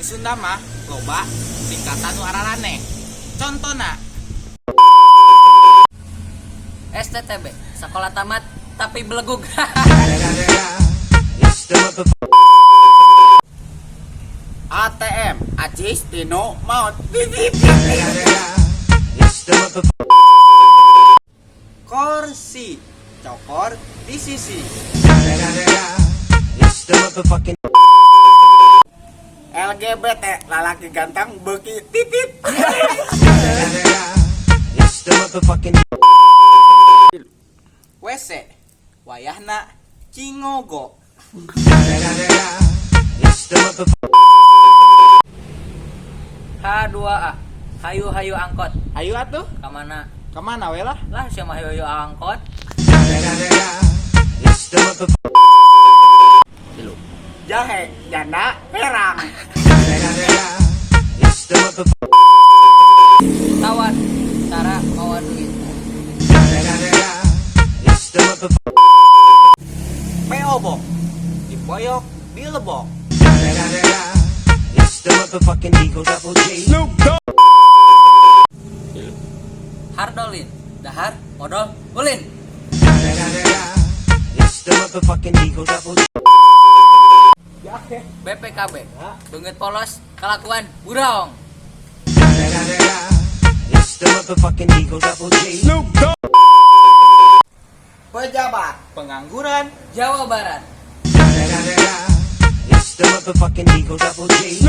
Di Sunda mah loba singkatan nu araraneh. Contona: STTB, sekolah tamat tapi belegug. It's the motherfucking ATM, acis tinu maot. It's the motherfucking Korsi, cokor di sisi. It's the motherfucking LGBT, lalaki ganteng beuki titit. It's the motherfucking WC, wayahna cingogo. It's the motherfucking H2A, hayu-hayu angkot. Ayo atuh. Kemana? Kemana we lah? Lah, siapa hayu-hayu angkot? It's the motherfucking Jahe, janda herang. It's the motherfucking Tawan, tara mawa duit. It's the motherfucking PO Box, dipoyok, dilebok. It's the motherfucking D-O Double G. Hardolin, dahar, modol, ulin. It's the motherfucking D-O Double G. BPKB, beungeut polos, kalakuan buraong. It's the motherfucking D-O Double G. Pejabat, pengangguran Jawa Barat. It's the motherfucking D-O Double G.